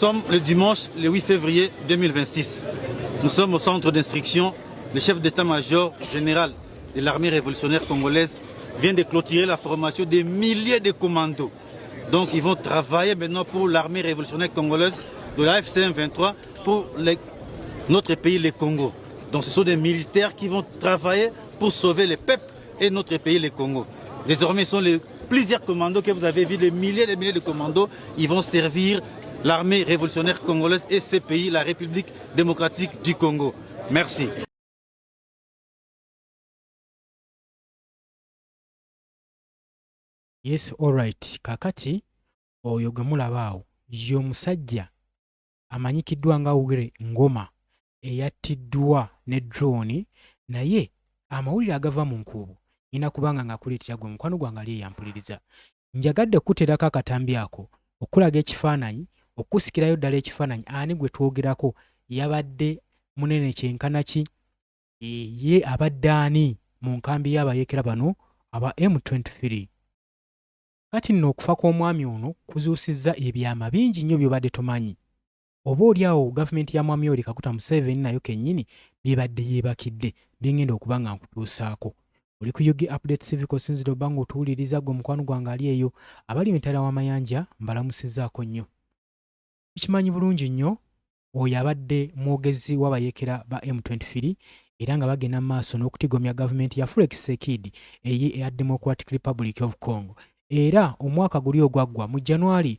Sommes le dimanche le 8 février 2026. Nous sommes au centre d'instruction. Le chef d'état-major général de l'armée révolutionnaire congolaise vient de clôturer la formation des milliers de commandos. Donc ils vont travailler maintenant pour l'armée révolutionnaire congolaise de la FCM 23 pour notre pays, le Congo. Donc ce sont des militaires qui vont travailler pour sauver le peuple et notre pays, le Congo. Désormais, ce sont les plusieurs commandos que vous avez vu, des milliers et des milliers de commandos, ils vont servir l'armée révolutionnaire congolaise et ce pays, la République démocratique du Congo. Merci. Yes, alright. Kakati oyo gwe mulaba awo ye omusajja amanyikiddwa nga Wire Ngoma eyattiddwa ne drone, naye amawulire agava mu nkuubo nina kubanga nga kuleetera gwe mukwano gwange ali eyampuliriza. Njagadde kukuteerako akatambi ako okukulaga ekifaananyi, okukusikirayo ddala ekifaananyi ani gwe twogerako, yabadde munene kyenkana ki, ye abadde ani mu nkambi y'abayeekera bano aba M23. Kati nno okufa kw'omwami ono kuzuusizza ebyama bingi nnyo by'obadde tomanyi. Oba oli awo gavumenti ya Mwami Yoweri Kaguta Museveni nayo kennyini by'ebadde yeebakidde bye ngenda okuba nga nkutuusaako. Oli ku Ug Update TV kw'osinzidde obba ng'otuwuliriza ggwe mukwano gwange ali eyo abali emitala w'amayanja mbalamusizzaako nnyo. Tukimanyi bulungi nnyo oyo abadde mwogezi w'abayeekera ba M23 era nga bagenda mu maaso n'okutigomya gavumenti ya Felix Tshisekedi eya Democratic Republic of Congo era omwaka guli ogwaggwa mu January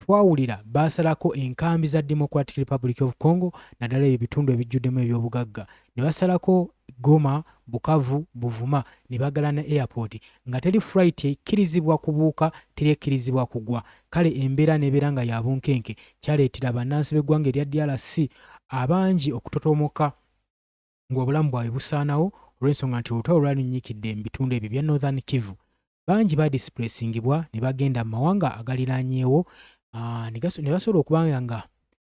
Twawulira baasalako enkambi za Democratic Republic of Congo naddala ebyo ebitundu ebijjuddemu ebyobugagga ne basalako Goma, Bukavu, Buvuma ne baggala ne airport nga teri flight ekkirizibwa kubuuka teri ekkirizibwa kugwa kale embeera n'ebeera nga ya bunkenke kyaleetera bannansi b'eggwanga erya DRC abangi okutotomoka ng'obulamu bwabwe busaanawo olw'ensonga nti olutalo lwali lunnyikidde mu bitundu ebyo ebya Northern Kivu. Bangi badisipuleesingibwa ne bagenda mu mawanga agaliraanyeewo ne basobola okuba nga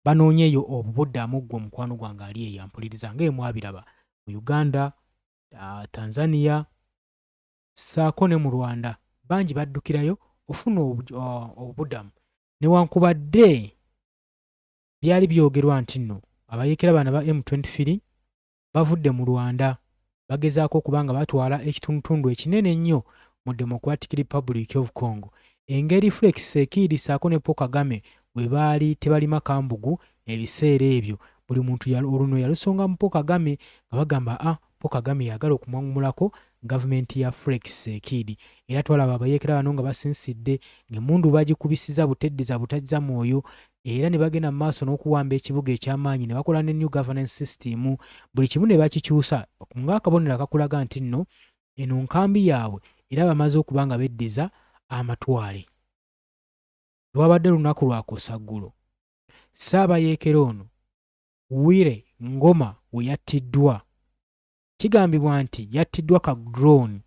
banoonyeeyo obubuddamu ggwe omukwano gwange ali eyo ampuliriza nga mwabiraba mu Uganda, Tanzania ssaako ne mu Rwanda bangi baddukirayo ofuna obubudamu newankubadde byali byogerwa nti nno abayeekera bano aba M23 bavudde mu Rwanda bagezaako okuba nga batwala ekitundutundu ekinene ennyo mu Democratic Republic of Congo. Engeri Felix Tshisekedi ssaako ne Paul Kagame bwe baali tebalima kambugu ebiseera ebyo, buli muntu olunwe yalusonga mu Paul Kagame nga bagamba a ah, Paul Kagame yagala okumwangumulako gavumenti ya Felix Tshisekedi. Era twalaba abayeekera bano nga basinsidde ng'emmundu bagikubisiza buteddiza butazza mwoyo era ne bagenda mu maaso n'okuwamba ekibuga eky'amaanyi ne bakola ne new governance system buli kimu ne bakikyusa ng'akabonero akakulaga nti nno eno nkambi yaabwe era bamaze okuba nga beddiza amatwale. Lwabadde lunaku lwa kosaggulo Ssaabayeekera ono Wire Ngoma we yattiddwa. Kigambibwa nti yattiddwa ka drone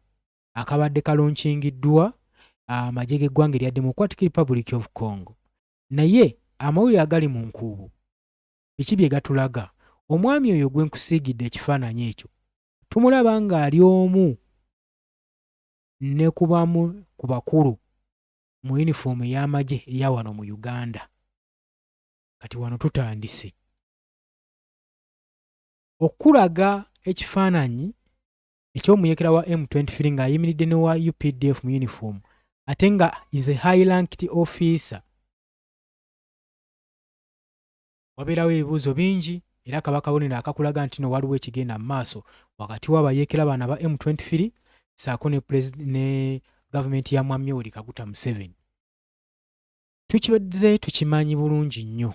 akabadde kalonkingiddwa amagye g'eggwanga erya Democratic Republic of Congo. Naye amawulire agali mu nkuubo biki bye gatulaga? Omwami oyo gwe nkusiigidde ekifaananyi ekyo tumulaba ng'ali omu ne ku bamu ku bakulu mu yunifoomu ey'amagye eya wano mu Uganda. Kati wano tutandise okukulaga ekifaananyi eky'omuyeekera wa M23 ng'ayimiridde ne wa UPDF mu yunifoomu ate nga is a high ranked officer. Wabeerawo ebibuuzo bingi era kaba kabonero akakulaga nti no waliwo ekigenda mu maaso wakati w'abayeekera bano aba M23 ssaako ne, ne gavumenti ya Mwami Yoweri Kaguta Museveni. Tukibadde tukimanyi bulungi nnyo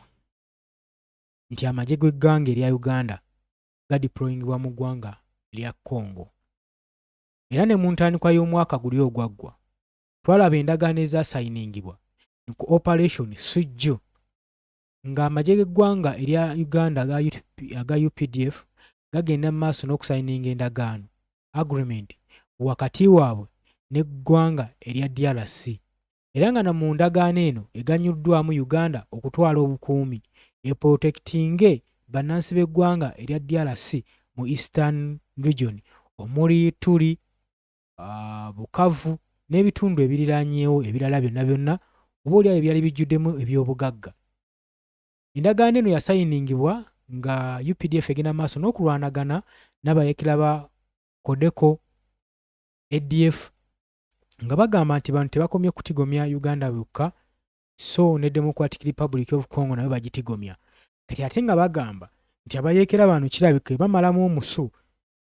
nti amagye g'eggwanga erya Uganda gadiployingibwa mu ggwanga lya Congo. Era ne mu ntandikwa y'omwaka guli ogwaggwa, twalaba endagaano ezasayiningibwa ku Operation Sujju ng'amagye g'eggwanga erya Uganda aga UPDF gagenda mu maaso n'okusayininga endagaano, agreement, wakati waabwe n'eggwanga erya DRC. Era nga na mu ndagaano eno eganyuddwamu Uganda okutwala obukuumi eprotekitinge bannansi b'eggwanga erya DRC mu Eastern Region omuli Ituri, Bukavu n'ebitundu ebiriraanyeewo ebirala byonna byonna oba oliawo ebyali bijjuddemu ebyobugagga. Endagaano eno yasayiningibwa nga UPDF egenda maaso n'okulwanagana n'abayeekera ba Codeco ADF nga bagamba nti bano tebakomye kutigomya Uganda yokka so ne Democratic Republic of Congo nayo bagitigomya. Kati ate nga bagamba nti abayeekera bano kirabika bamalamu omusu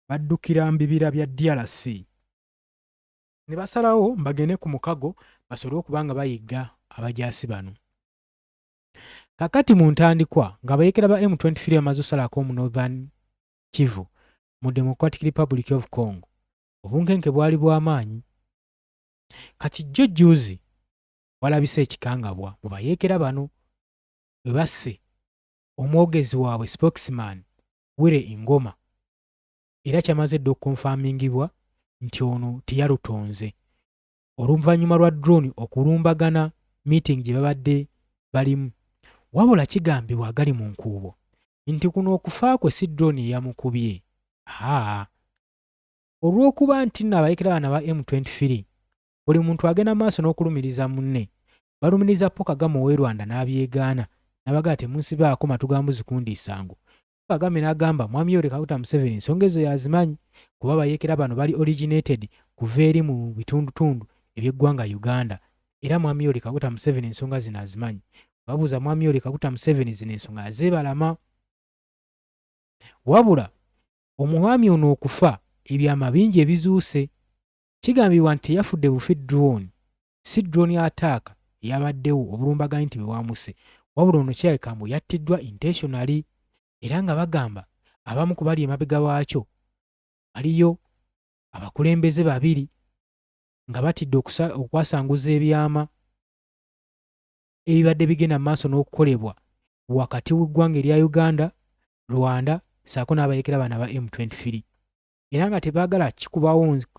baddukira mu bibira bya DRC ne basalawo bagende ku mukago basobole okuba nga bayigga abajaasi bano. Kakati mu ntandikwa ng'abayeekera ba M23 bamaze osalako mu Northern Kivu mu Democratic Republic of Congo, obunkenke bwali bw'amaanyi. Kati jjo jjuuzi walabise ekikangabwa mu bayeekera bano bwe basse omwogezi waabwe spokesman Willy Ngoma, era kyamaze dda okukonfamingibwa nti ono teyalutonze oluvannyuma lwa drone okulumbagana meeting gye babadde balimu. Wabula kigambibwa agali mu nkuubo nti kuno okufa kwe si drone eyamukubye, aa olw'okuba nti nno abayeekera bano aba M23 buli muntu agenda maaso n'okulumiriza munne. Balumiriza Paul Kagame ow'e Rwanda n'abyegaana n'abagamba temunsibaako matu ga mbuzi kundiisango. Kagame n'agamba Mwami Yoweri Kaguta Museveni ensonga ezo yazimanyi kuba abayeekera bano bali originated kuva eri mu bitundutundu eby'eggwanga Uganda, era Mwami Yoweri Kaguta Museveni ensonga zino azimanyi. Babuuza Mwami Yoweri Kaguta Museveni zino ensonga azeebalama. Wabula omwami ono okufa ebyama bingi ebizuuse. Kigambibwa nti teyafudde bufi drone, si drone attack eyabaddewo obulumbaganyi nti bwe bwamuse, wabula ono kirabika mbu yattiddwa intentionally, era nga bagamba abamu ku bali emabega waakyo waliyo abakulembeze babiri nga batidde okwasanguza ebyama ebibadde bigenda mu maaso n'okukolebwa wakati w'eggwanga erya Uganda, Rwanda ssaako n'abayeekera bano aba M23, era nga tebaagala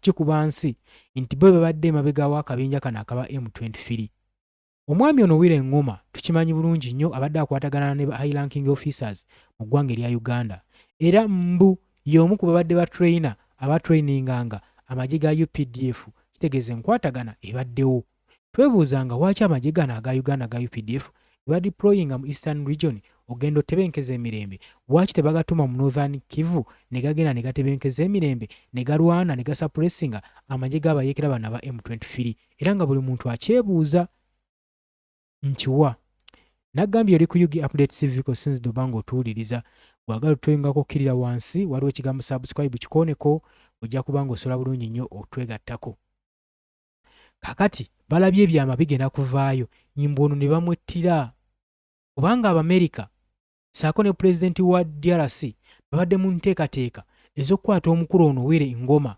kikuba nsi nti bo babadde emabega w'akabinja kano akaba M23. Omwami ono Willy Ngoma tukimanyi bulungi nnyo abadde akwatagana ne high ranking officers mu ggwanga erya Uganda, era mbu y'omu ku babadde ba trainer abatraininganga amagye ga UPDF, kitegeeza enkwatagana ebaddewo. Twebuuzanga lwaki amagye gano aga Uganda ga UPDF badeployinga mu Eastern Region ogenda otebenkeza emirembe, lwaki tebagatuma mu Northern Kivu ne gagenda ne gatebenkeza emirembe ne galwana ne gasuppressinga amagye g'abayeekera bano aba M23? Era nga buli muntu akyebuuza nkiwa. Nagambye oli ku UG Update TV kosinzidde oba ng'otuwuliriza. Bw'agala otweyungako kkirira wansi waliwo ekigambo subscribe kikooneko, ojja kuba ng'osobola bulungi nnyo otwegattako. Kakati balabye ebyama bigenda kuvaayo nyimba ono ne bamwettira, kubanga Abamerika ssaako ne pulezidenti wa DRC babadde mu nteekateeka ez'okukwata omukulu ono Willy Ngoma.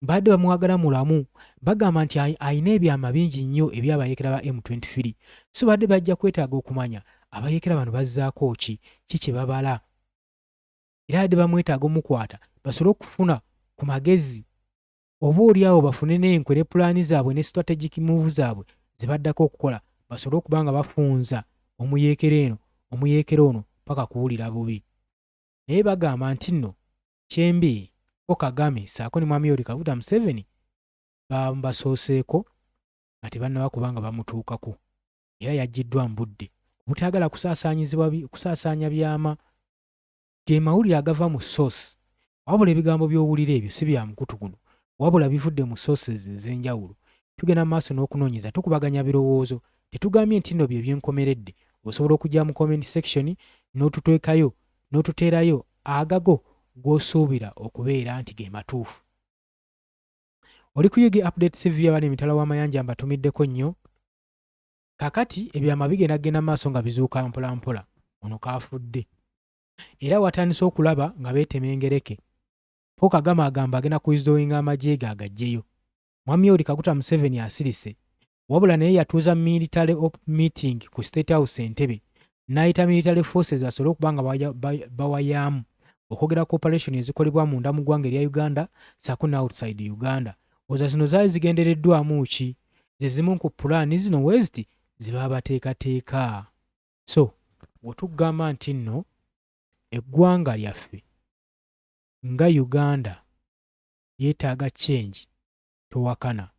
Babadde bamwagala mulamu, bagamba nti alina ebyama bingi nnyo eby'abayeekera ba M23, so badde bajja kwetaaga okumanya abayeekera bano bazzaako ki, ki kye babala, era badde bamwetaaga omukwata basobole okufuna ku magezi oba oli awo bafune n'enkwe ne pulaani zaabwe ne strategic move zaabwe ze baddako okukola basobole okuba nga bafunza omuyeekera eno omuyeekera ono paka kuwulira bubi. Naye bagamba nti nno kyembi Paul Kagame ssaako ne Mwami Yoweri Kaguta Museveni bamubasooseeko nga tebannaba kuba nga bamutuukako, era yaggyiddwa mu budde obutaagala kusaasaanya byama. Ge mawulire agava mu source, wabula ebigambo by'owulira ebyo si bya mukutu guno, wabula bivudde mu sources ez'enjawulo. Tugenda mu maaso n'okunoonyeza, tukubaganya birowoozo, tetugambye nti nno bye byenkomeredde. Osobola okujja mu comment section n'otuteekayo n'otuteerayo agago gw'osuubira okubeera nti ge matuufu. Oli ku UG Update TV, abali emitala w'amayanja mbatumiddeko nnyo. Kakati ebyama bigenda genda maaso nga bizuuka mpola mpola. Ono kaafudde era watandise okulaba nga beetema engereke. Paul Kagame agamba agenda kuwithdrawinga amagye ge agaggyeyo. Mwami Yoweri Kaguta Museveni asirise, wabula naye yatuuza military op meeting ku State House Entebbe n'ayita military forces basobole okuba nga bawayaamu okwogera ku operation ezikolebwa munda mu ggwanga erya Uganda ssaako ne outside Uganda. Oza zino zaali zigendereddwamu ki? Ze zimu ku pulaani zino weziti ze baba bateekateeka. So wetugamba nti nno eggwanga lyaffe nga Uganda yeetaaga change, towakana,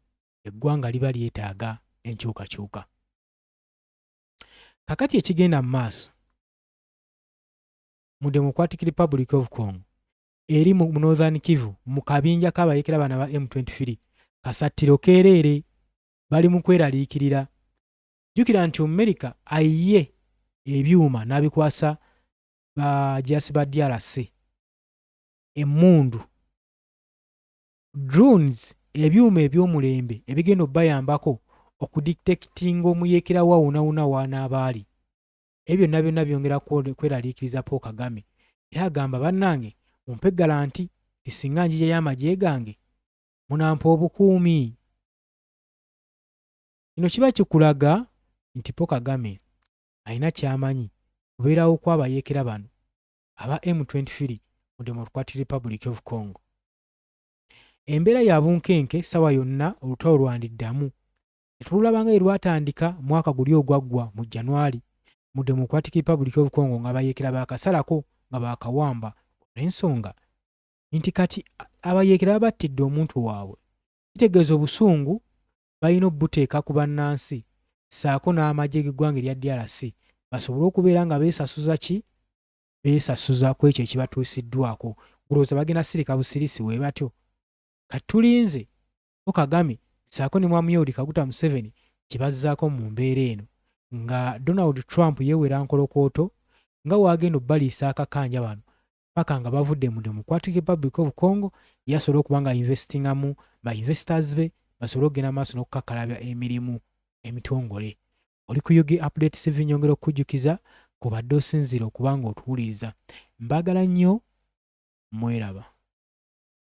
eggwanga liba lyetaaga enkyukakyuka. Kakati ekigenda mu maaso mu Democratic Republic of Congo eri mu Northern Kivu mu kabinja k'abayeekera bano aba M23 kasattiro keereere, bali mu kweraliikirira. Jjukira nti Omumerika ayiye ebyuma n'abikwasa bajaasi ba DRC, emmundu, drones, ebyuma eby'omulembe ebigenda okubayambako okudetectinga omuyeekera wa wona wona w'anaaba ali. Ebyo byonna byonna byongera kweraliikiriza Paul Kagame era agamba bannange mumpe guarantee nti singa njijayo amagye gange munampa obukuumi. Kino kiba kikulaga nti Paul Kagame alina ky'amanyi kubeerawo kw'abayeekera bano aba M23 mu Democratic Republic of Congo. Embeera ya bunkenke ssaawa yonna olutalo lwandiddamu. Tetululaba nga lwatandika mwaka guli ogwaggwa mu January mu Democratic Republic of Congo ng'abayeekera baakasalako nga baakawamba olw'ensonga nti kati abayeekera babattidde omuntu waabwe. Kitegeeza obusungu balina obuteeka ku bannansi ssaako n'amagye g'eggwanga erya DRC basobole okubeera nga beesasuza ki beesasuza ku ekyo ekibatuusiddwako. Gulowooza bagenda sirika busirisi we batyo. Kati tulinze Paul Kagame ssaako ne Mwami Yoweri Kaguta Museveni kye bazzaako mu mbeera eno nga Donald Trump yeewera nkolokooto nga w'agenda obbaliisa akakanja bano paka nga bavudde mu Democratic Republic of Congo ye asobole okuba nga investingamu ba investors be basobole okugenda maaso n'okukakkalabya emirimu emitongole. Oli ku UG Update TV nyongera okukujjukiza kubadde osinziira okuba nga otuwuliriza. Mbaagala nnyo mweraba.